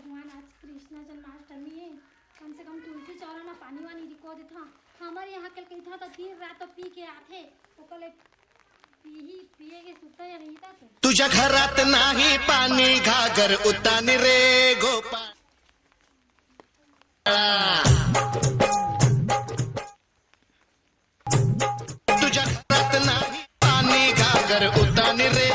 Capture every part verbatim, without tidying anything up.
भगवान, आज कृष्ण जन्माष्टमी हे, कम से कम तुलसी चौरा म पानी वानी रिको देथव। हमर यहाँ के कहिथव त दिन रात तो पी के आथे, ओकर ले पीही, पिए के सुरता या रही त। तुझ्या घरात नाही पाणी, घागर उतानी रे गोपाळ. तुझ्या घरात नाही पाणी, घागर उतानी रे.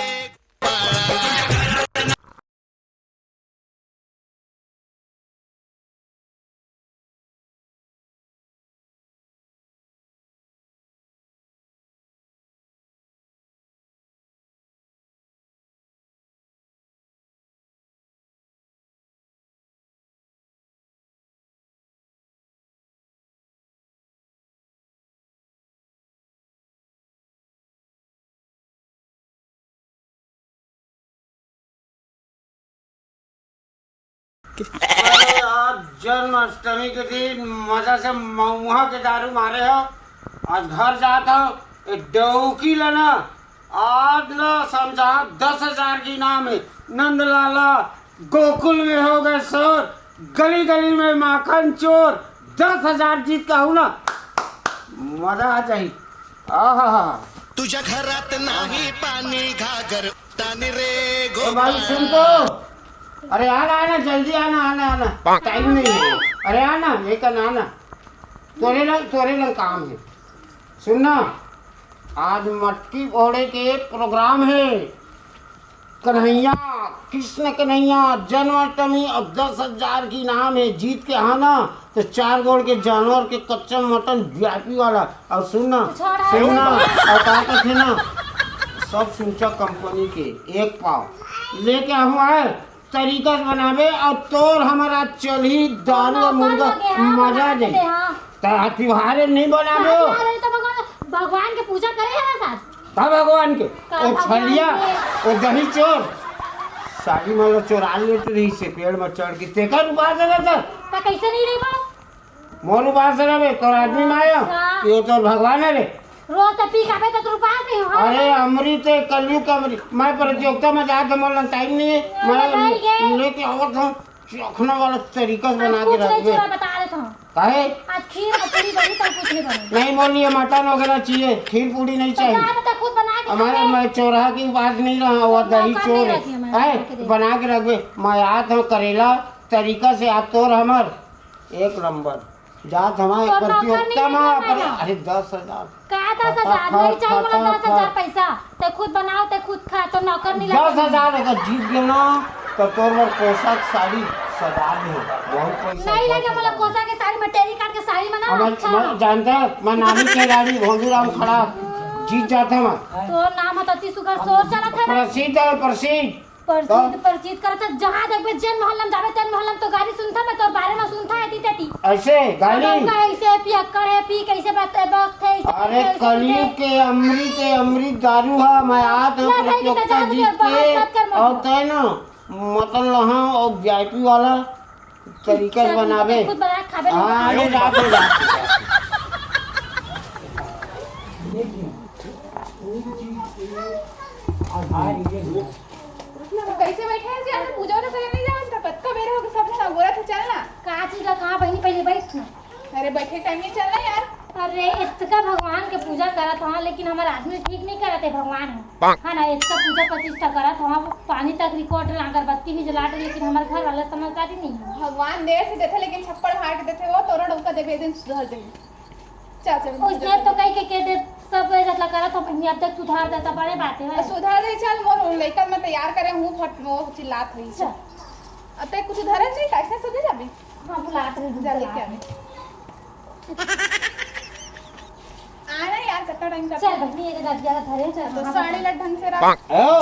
अरे यार, जन्माष्टमी के दिन मजा से मऊहा के दारू मारे हो। आज घर जात हो, ए डौकी ल ना, आज ना समझा, दस हजार के इनाम हे। नंदलाला, गोकुल में हो गए शोर, गली गली में माखन चोर, दस हजार जीत के आहू ना, मजा आ जाही। आहा. तुझ्या घरात नाही पाणी, घागर तानी रे. ए भाई, सुन तो. अरे आना, आना, जल्दी आना, आना, आना. टाइम नहीं है. अरे आना, एक आना, आना. तोरे लंग, तोरे लंग काम है. सुन ना, आज मटकी फोड़े के प्रोग्राम है. कन्हैया, कृष्ण कन्हैया, जन्माष्टमी अउ दस हजार के इनाम हे। जीत के आहा ना, त चार गोड़ के जानवर के कच्चा मटन VIP वाला। अउ सुन ना, सुन ना, अउ का कथे ना, सब सुनचा कंपनी के एक पाव लेके आहूं आय, तरीका से बनाबे अउ तोर हमर चलही दारू अउ मुर्गा, मजा आ जाही। त तिहार नहीं बनाबे हो। भगवान के पूजा करे हवस आज। का भगवान के? ओ छलिया, ओ दही चोर, साली मन ल चोरा लेत रहिसे पेड़ म चढ़ के, तेकर उपास रहत। त कइसे नहीं रहिबो? मोर उपास रहबे, तोर आदमी म आयो, हाँ। ये तोर भगवान हे रे। रोज त पी खाबे त तोर उपास नहीं हो। अरे अमृत हे, कलयुग का अमृत। मैं प्रतियोगिता म जात हंव, मोर लंग टाइम नहीं हे। मैं लेके आवत हंव, चखना वाला तरीका से बना के रखबे। काहे? आज खीर अउ पूरी बनी, कल कुछ नहीं बनी। नहीं, मोर लिए मटन वगैरह चाहिए, खीर पूरी नहीं चाहिए। तो खुद बना के खाबे। मैं चोरहा के उपास नहीं रहा, वो दही चोर है। बना के रखबे। मैं आत हंव करेला तरीका से, आप तोर हमर एक नंबर। जात हंव प्रतियोगिता में। अरे दस हजार। का दस हजार? नहीं चाहिए मोला दस हजार पैसा। ते खुद बनाओ, ते खुद खा, तो नौकर नहीं लगा। दस हजार अगर जीत गेंव ना, तो तोर बर पोशाक साड़ी सजा दे। बहुत पैसा। नहीं लगे मोला कोसा के साड़ी, मैं टेरी काट के साड़ी बनाओ। अच्छा। मैं जानता, मैं नानी के गाड़ी भोजू राम खड़ा जीत जाता मैं। तोर नाम ह तो अति सुघर शोर चलत हे। प्रसिद्ध हे, प्रसिद्ध। प्रसिद्ध, प्रसिद्ध करत हे, जहाँ देखबे, जेन मोहल्ला में जाबे, तेन मोहल्ला में तो गाली सुनथंव मैं, तोर बारे में सुनथंव एती तेती। ऐसे गाली? ऐसे पियक्कड़ हे, पी कैसे बात, बकथे, ऐसे अरे कलयुग के अमृत हे, अमृत दारू हे। मैं आत हंव प्रतियोगिता जीत के, अउ तैं ना मटन लहा अउ VIP वाला तरीका से बनाबे। खुद बना के खाबे। हाँ, अरे रात हो जात। तो कैसे बैठे हस यार? पूजा वाला करे नहीं जावत का? कतका बेरा हो गे, सब झन अगोरत हे, चल ना। का चीज ला कहा बहिनी, पहले बैठ ना। अरे बैठे टाइम में चल ना यार। अरे इतका भगवान के पूजा करत हंव, लेकिन हमर आदमी ठीक नहीं करत हे भगवान ह। है ना, इतका पूजा प्रतिष्ठा करत हंव, पानी तक रिकॉर्ड, अगरबत्ती भी जलात हे, लेकिन हमर घर वाला समझदारी नहीं हे। भगवान देर से देथे, लेकिन छप्पड़ फाड़ के देथे, वो तोरा डौका देबे, एक दिन सुधर जाही। चल, चल, ओइसने तो कहि के, के दे, सब जतला करत हंव, बहिनी, अब तक सुधार जाता, बड़े बात हे। अब सुधार जाही, चल, मोर लइका मैं तैयार करे हंव, फट, वो चिल्लात होही। चल। अब तैं कुछ धरे नहीं, कैसे सजे जाबे? हाँ, भुलात रहे, जा लेके आबे। आना यार, कितना टाइम का चल, बहिनी, ये दे दिया था, धरे, चल, तो हाँ, साड़ी ला ढंग से रख। ओ,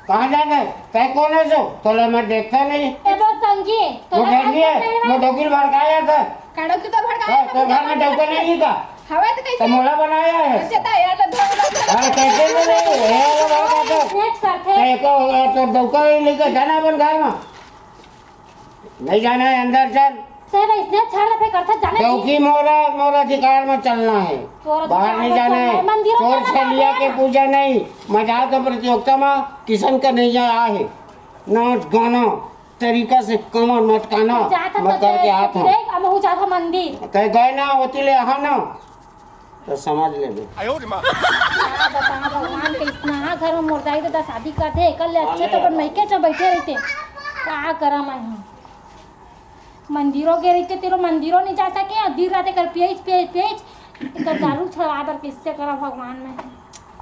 कहाँ जाना है? तैं कौन है सो? तोला मैं देखता नहीं। ए, वो संगी है, तो वो संगी है, वो डौकी भड़काया था। काड़ो की तो भड़काया हाँ, था, तो घर में डौका नहीं था। हवा तो कैसे? तो मोला बनाया है। अच्छा, था यार, तो धो, धो, धो। हाँ, कैसे नहीं, नहीं, ये वाला बात है। नेट करते। तैं को, तो डौका ही लेकर जाना अपन घर में। नहीं जाना है, अंदर चल। तैं बस इसने छाड़ दे, फिर करता जाने दे। डौकी मोरा, मोरा अधिकार में चलना है। तोरा बाहर अधिकार नहीं में जाना चलना है। है। मंदिरों में चोर जाना छलिया है। के पूजा नहीं। मैं जात हंव प्रतियोगिता में, किशन कन्हैया आए है। नाच गाना, तरीका से कमर मटकाना, जात हन मैं करके आत हन। देख, अब हूँ जात हन मंदिर। कहे गए ना, होती ले आहा ना, तो समझ लेबे। का बताओं भगवान, कइसना घर में मोर दाई ददा शादी कर दे, एकर ले अच्छे तो अपन मइके च बैठे रहिते। का करा मैं हूँ? मंदिरों गे रहिते, तेरो मंदिरों नहीं जा सके, और दिन रात एकर पेच, पेच, पेच, एकर दारू छुड़ाए बर कइसे करा भगवान मैं?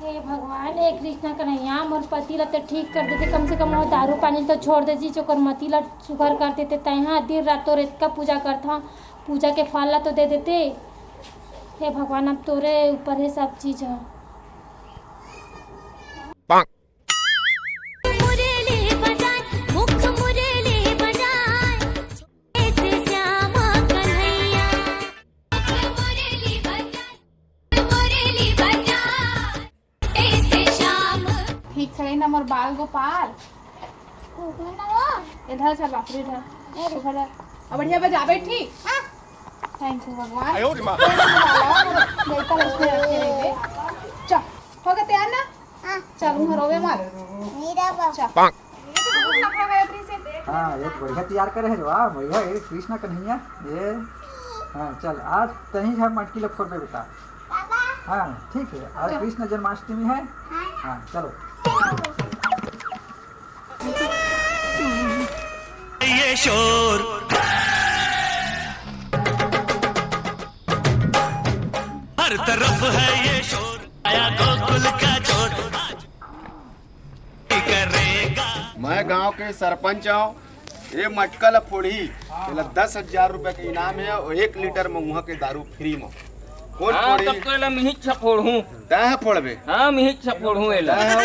हे भगवान, हे कृष्णा कन्हैया, मोर पति ला ते ठीक कर देते, कम से कम वो दारू पानी तो छोड़ देती, ओकर मति ला सुघर कर देते। तैं हा दिन रात तोर एतका पूजा करथव, पूजा के फल ला तो दे देते। हे भगवान, अब तोरे ऊपर हे सब चीज ह। मुरली बजाए, मुख मुरली बजाए, ऐसे श्यामा कन्हैया। मुरली बजाए, मुरली बजाए, ऐसे श्याम। ठीक छड़े ना मोर बाल गोपाल। इधर चल बाप रे, इधर। इधर। अब बढ़िया बजाबे, ठीक? थैंक यू भगवान। आयो रे माँ। लड़का लड़की रखे रहिबे। चल, हो गया तैयार ना? हाँ। चल, उहाँ रोवे मत। नीरा बा। चल। हाँ, एक बढ़िया तैयार करे है, वाह, बढ़िया, ये कृष्णा कन्हैया, ये। हाँ, चल, आज तहीं है मटकी ला फोड़बे बेटा। हाँ, ठीक है, आज कृष्ण जन्माष्टमी है। हाँ, चलो। ये शोर, हर तरफ है ये शोर, आया गोकुल का चोर, आज करेगा। मैं गांव के सरपंच हूँ। ये मटका ला फोड़ही, एला दस हजार रुपया के इनाम है और एक लीटर महुआ के दारू फ्री में। कौन हाँ, फोड़ही? तब तो एला मिहिच फोड़हूँ। तैं ह फोड़बे? हाँ, मिहिच फोड़हूँ एला। तैं ह?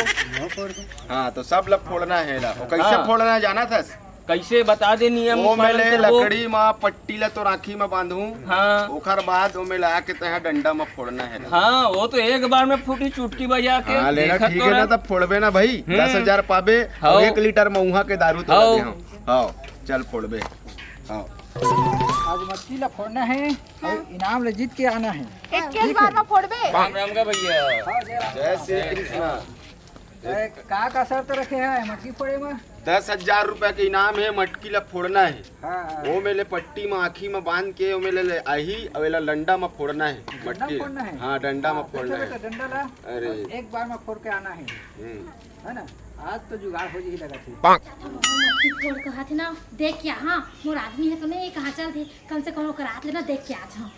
हाँ, तो सब ला फोड़ना है एला। और कैसे हाँ। फोड़ना है जानत हस? कैसे बता दे नियम ओमे पालन ले करबो। लकड़ी मा पट्टी ला तोर आँखी मा बांधहूँ। हाँ। ओकर बाद ओमे ला के तैं ह डंडा मा फोड़ना है। हाँ, वो तो एक बार में फूटी चुटकी बजा के। हाँ, लेना देखा ठीक तो है ना, रह। तब फोड़बे ना भाई, हम्म। दस हजार पाबे और हाँ। एक लीटर महुआ के दारू तो हाँ। दे हम। हाँ, चल फोड़बे। हाँ। आज मटकी ला फोड़ना है और इनाम ले जीत के आना है। एक के बार में फोड़बे। राम राम का भैया। हाँ, जय राम। जय श्री कृष्णा। ए, का का शर्त रखे है मटकी फोड़े में? दस हजार रुपया के इनाम है, मटकी ला फोड़ना है। हाँ, हाँ। ओमे ले पट्टी में आँखी में बांध के ओमे ले, ले आही, अउ एला डंडा में फोड़ना है। डंडा मटकी। फोड़ना है? हाँ, डंडा में हाँ, फोड़ना देखो है। बेटा, डंडा ला। अरे। एक बार में फोड़ के आना है। हम्म। है ना? आज तो जुगाड़ हो जाही लगा थी। मटकी फोड़ के हाथ ना देख के आ, हाँ, मोर आदमी है तो नहीं, कहाँ चल थे, कम से कम ओकर हाथ ले ना देख के आ, हाँ।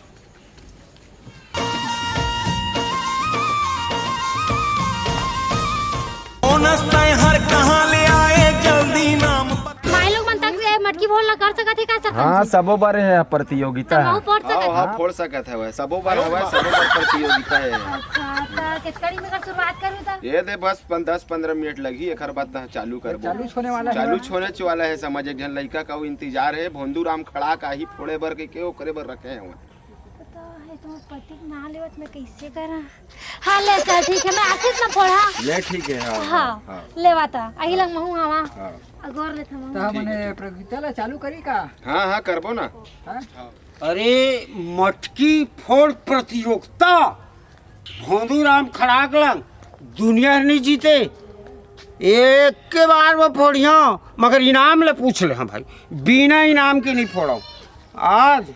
बोनस तैं हर कहाँ ले आए, जल्दी नाम बता। माई लोग मन तक ले मटकी फोड़ ला कर सकत हे का सरपंच हाँ, जी? सबो बर हे प्रतियोगिता तो हे। महू फोड़ सकत हाँ, हे? हाँ, फोड़ सकत हवय, सबो बर हवय, सबो बर प्रतियोगिता हे। अच्छा, त केतका दिन में शुरुआत करूँ त? ये दे बस पन-, दस पंद्रह मिनट लगही, एखर बाद त चालू करबो। चालू होने वाला हे। चालू होने वाला हे, समझ एक झन लइका का इंतजार हे, भोंदू राम खड़ा का ही फोड़े बर के, के ओकरे बर रखे हवय। पता है, तुम पति के ना लेवत मैं कैसे करा? हाँ, ले चल, ठीक है, मैं आशीष ना फोड़ा। ले, ठीक है, हाँ, हाँ, हाँ, हाँ। लेवा ता, अही लंग महू आवा। हाँ। अगोर ले था महू। ता ठीक है, मने ठीक है। प्रतियोगिता ला चालू करी का? हाँ, हाँ, करबो ना। हाँ? हाँ। अरे, मटकी फोड़ प्रतियोगिता, भोंदू राम खड़ाक लंग, दुनिया नहीं जीते। एक के बार वो फोड़िया, मगर इनाम ले पूछ ले, हाँ भाई, बिना इनाम के नहीं फोड़ो। आज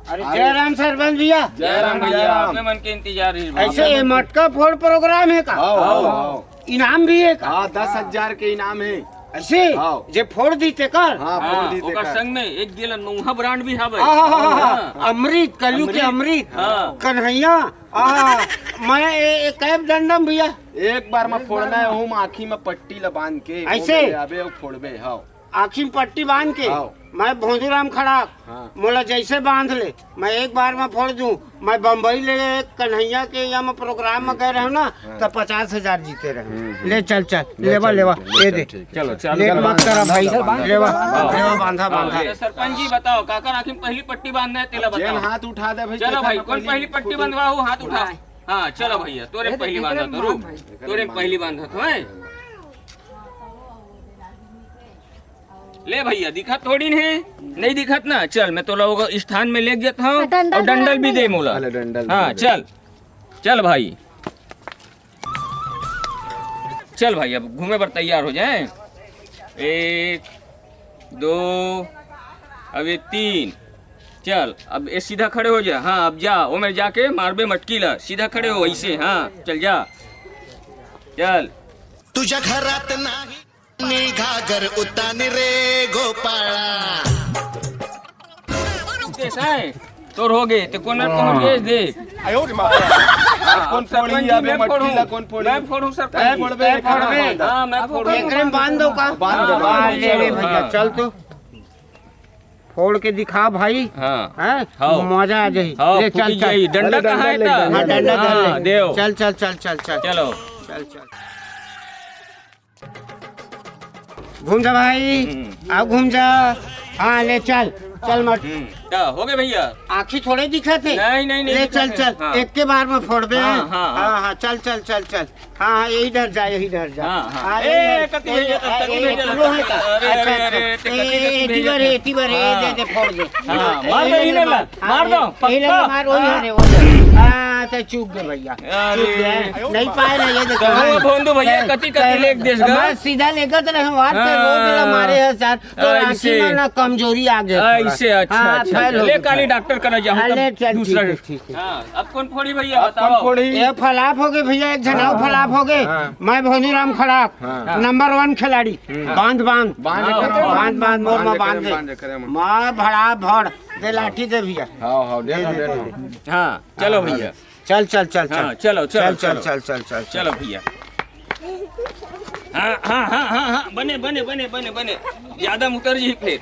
अरे अरे। जय राम सरपंच भैया। जय राम भैया, जय राम। आपने मन के इंतजार ही। ऐसे ये मटका फोड़ प्रोग्राम है का? आओ, आओ, आओ। इनाम भी है का? हाँ, दस हजार के इनाम है। ऐसे? आओ। जे फोड़ दी तेकर? हाँ, फोड़ हाँ, दी ओकर तेकर। संग में एक गिलन मऊहा ब्रांड भी हवे। हाँ, हाँ, हाँ, हाँ। हाँ। अमृत, कलयुग के अमृत। अमृत। हाँ। कन्हैया। हाँ, मैं ए-, ए-, कैब डंडम भैया। एक बार में फोड़ना है, ओहू में आँखी में पट्टी ला बांध के, ऐसे? ओमे ले आबे अउ फोड़बे, हाँ। आँखी में पट्टी बांध के, हाँ। मैं भोंदूराम खड़ा, हाँ। मोला जैसे बांध ले, मैं एक बार में फोड़ दूं। मैं बम्बई ले कन्हैया के यहाँ में प्रोग्राम में गए रहे ना, हाँ। तो पचास हजार जीते रहे। हम्म, हम्म। ले चल, चल, ले लेवा, चल, लेवा, ठीक है, ये ले चल, दे। ठीक है, चलो, चल। चलो, लेट चलो, मत करा भाई, बांध, बांध, लेवा, बांध, लेवा, बांध। बांधा, हाँ, बांधा। अरे सरपंच जी बताओ, काकर आँखी में पहली पट्टी बांधना है, तेला जेन बताओ। हाथ उठा दे भाई, चलो देखा भाई, ना कौन पहली पहली पट्टी पट्टी। बंधवा हो, हाथ उठा। हाँ, चलो भैया, तोरे ये पहली देखो, बांधा तो, रुक। भाई। तोरे पहली बांधा तो, हैं? ले भैया, दिखत थोड़ी न हे, नहीं दिखत ना। चल, मैं तोला ओकर स्थान में लेके जात हूँ, डंडल और डंडल भी दे मोला। अरे, डंडल हाँ, भी दे। चल, चल भाई, चल भाई, अब घूमे बर तैयार हो जाए। एक, दो, अब ये तीन। चल, अब ये सीधा खड़े हो जा। हाँ, अब जा, ओमे जाके मारबे मटकी ला। सीधा खड़े हो, ऐसे, हाँ, चल जा। चल। तुझ्या घरात नाही घागर उतानी रे गोपाळा। देख, आए, तोर हो गए, ते कोन कोन बेच दे। हाँ, कोन सरपंच फोड़ी जी, या मैं मटकी फोड़ूं। ला कोन फोड़ी? मैं फोड़ूं सरपंच जी। मैं फोड़बे, मैं फोड़बे। हाँ, मैं फोड़ूं। एकरे में बांध दो का? बांध दो, हाँ, बांध दो। ले रे भैया, हाँ। चल तो। फोड़ के दिखा भाई। हाँ। हैं? हाँ। मजा आ जाई। हाँ, ले, चल, फूटी चल। जाई। डंडा अरे, कहाँ है डंडा ता? ले, हाँ, डंडा धर ले। हाँ, देव। चल, चल, चल, चल, चल। चलो। चल, चल। घूम जा भाई, हम्म। आओ घूम जा। हाँ, ले चल, चल मत। हम्म, क्या हो गए भैया? आँखी थोड़े दिखा थे। नहीं, नहीं, नहीं ले दिखा चल, थे। चल, हाँ। एक के बार में फोड़ दे। हाँ, हाँ, हाँ। हाँ, हाँ, चल, चल, चल, चल। हाँ, हाँ, यही डर जा, यही डर जा। हाँ, हाँ। हाँ, ए, यही डर, कति यही, भैया, ए, कति ए, भैया? एकरो है का? अरे, अच्छा, अरे, अच्छा। अरे, ए, कति, ए, कति एती भैया? बार, एती बार, ए, हाँ। दे, दे, फोड़ दे। हाँ, ए, मार दे, ले, इन्हें ले, ला, मार। मार दो, ए, ले, पक्का। मार, वही हाँ। है रे, वही है। हाँ, तो चूक गए भैया। अरे। चूक गए। नहीं पाए ना, ये देखो। कहाँ वो भोंदू भैया, हाँ। कति, कति लेके देस गा? मैं सीधा लेकर तो नहीं, वार से हाँ। रोज मेरा मारे है सर। तो ऐसे। राखी में ना कमजोरी आ गया थोड़ा। ऐसे, अच्छा, हाँ, अच्छा, फैल अच्छा। हो ले गया। काली डॉक्टर करा जाऊँ हाँ, तब ले, चल, दूसरा। ठीक है, ठीक है। हाँ, अब कौन फोड़ी भैया, अब कौन बताओ। फोड़ी? ये फलाप हो गए भैया, एक झनाव हाँ। फलाप हो गए। हाँ। मैं भोनी राम खड़ाक, हाँ। नंबर वन खिलाड़ी। हम्म। बांध, बांध। बांध हाँ, करे, हाँ। बांध, बांध, मोर बांध में करे, बांध दे। बांध करे, हम। मार भड़ा भड़, दे लाठी दे भैया। हाँ, हाँ, दे दे, दो, दे दे, दो। दे। हाँ, चलो हाँ, भैया। चल, चल, चल, हाँ, चल। चलो, चलो, चल, चलो। चल, चल, चल, चल। चलो भैया। हाँ, हाँ, हाँ, हाँ, हाँ, बने, बने, बने, बने, बने। ज्यादा में उतर जी फिर।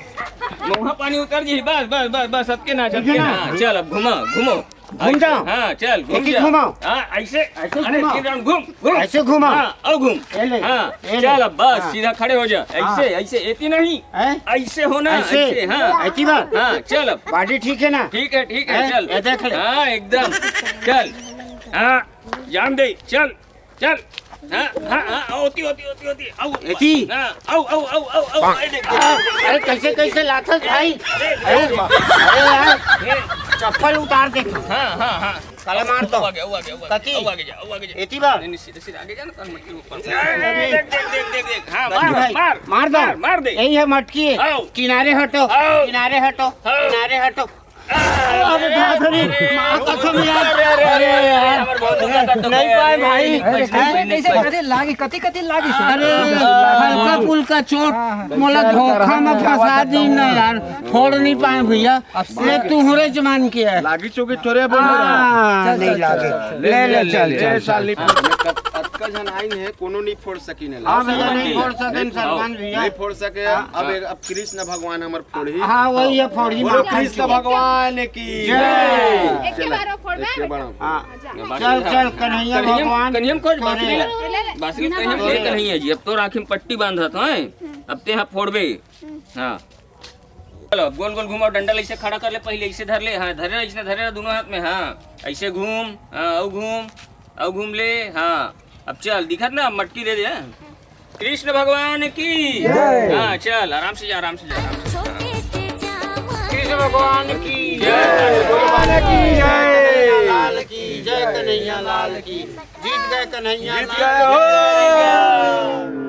महुआ पानी उतर जी, बस, बस, बस, बस, सबके ना, ठीक सबके है ना? ना। हाँ, चल, अब घुमा, घुमो। घूम जाओ। हाँ, चल, घूम एक ही जा। घुमाओ। हाँ, ऐसे, ऐसे अरे, घुमाओ। तीन round घूम, घूम। ऐसे घुमाओ। हाँ, अब घूम। ये ले, हाँ, ये ले। चल, अब बस, हाँ। सीधा खड़े हो जा। हाँ। ऐसे, ऐसे, एती नहीं। हैं? ऐसे हो ना, ऐसे? ऐसे, हाँ। ऐसी बात? हाँ, चल अब। Body ठीक है ना? ठीक है, ठीक है, हैं? चल। ये देख ले। हाँ, एकदम। चल। हाँ, जान दे, चल, चल। हाँ, हाँ, हाँ, होती, होती, होती, होती। आओ, एती? हाँ, आओ, आओ, आओ, आओ, आओ, ये देख। अरे, कैसे, कैसे लाथस भाई? अरे, अरे, अरे यार, चप्पल उतार दे। हाँ, हाँ, हाँ। काला मार दो। वो आ गया, वो आ गया, वो आ गया, कति? वो आ गया, वो आ गया। एती बार? नहीं, नहीं, सीधे, सीधे आगे जाना, तब मटकी ऊपर। अरे। देख, देख, देख, देख, देख। हाँ, कति मार, भाई? मार। मार दो। मार, मार दे। यही है मटकी। आओ। किनारे हटो, आओ। किनारे हटो, आओ। किनारे हटो। अरे, अरे, अरे, माँ कसम यार। अरे, अरे, अरे, अरे, यार। हमारे बहुत ज्यादा तो नहीं पाए भाई। अरे, कैसे, कैसे, कैसे लागी? कति, कति लागी से? अरे, हल्का फुल्का चोट। हाँ, हाँ। मोला धोखा में फंसा दी ना यार। फोड़ नहीं पाए भैया। अब ले, तू हुरे जमान के है। लागी चोगी थोड़े बोल रहा। हाँ, चल, नहीं चल, लागे। चल, चल। ले, ले, ले, चल, ले, चल, ले, चल। साल नहीं फोड़। अतका झन आइन है, कोनो नहीं फोड़ सकी ने हाँ, भैया, लागी। नहीं फोड़ सके, सरपंच भैया। नहीं फोड़ सके। हाँ। अब एक, अब कृष्ण भगवान हमर फोड़ही। हाँ, वही है, फोड़ही बोलो माता कृष्ण की। भगवान की जय। जय। एक के बार में फोड़ एक के में। बार में। हाँ। हाँ, जा। चल, चल, कन्हैया कन्हैया, भगवान कन्हैया में कुछ तोरे। बांसुरी ला, ले, ले। बांसुरी कन्हैया में, ले, कन्हैया जी, अब तोर आँखी में पट्टी बांधत हूँ, अब तें हा फोड़बे। हाँ। चलो, अब गोल गोल घुमाओ, डंडा ला ऐसे खड़ा कर ले, पहले ऐसे धर ले, हाँ, धरे रह, ऐसे धरे रह दोनों हाथ में, हाँ, ऐसे घूम, हाँ, अउ घूम, अउ घूम ले, हाँ, अब चल, दिखत ना, अब मटकी दे दे, हाँ। कृष्ण भगवान की जय। हाँ, चल, आराम से जा, आराम से जा, आराम से जा। कृष्ण भगवान की जय। भगवान की जय। लाल की जय, कन्हैया लाल की। जीत गए कन्हैया जीत लाल गए की। हो।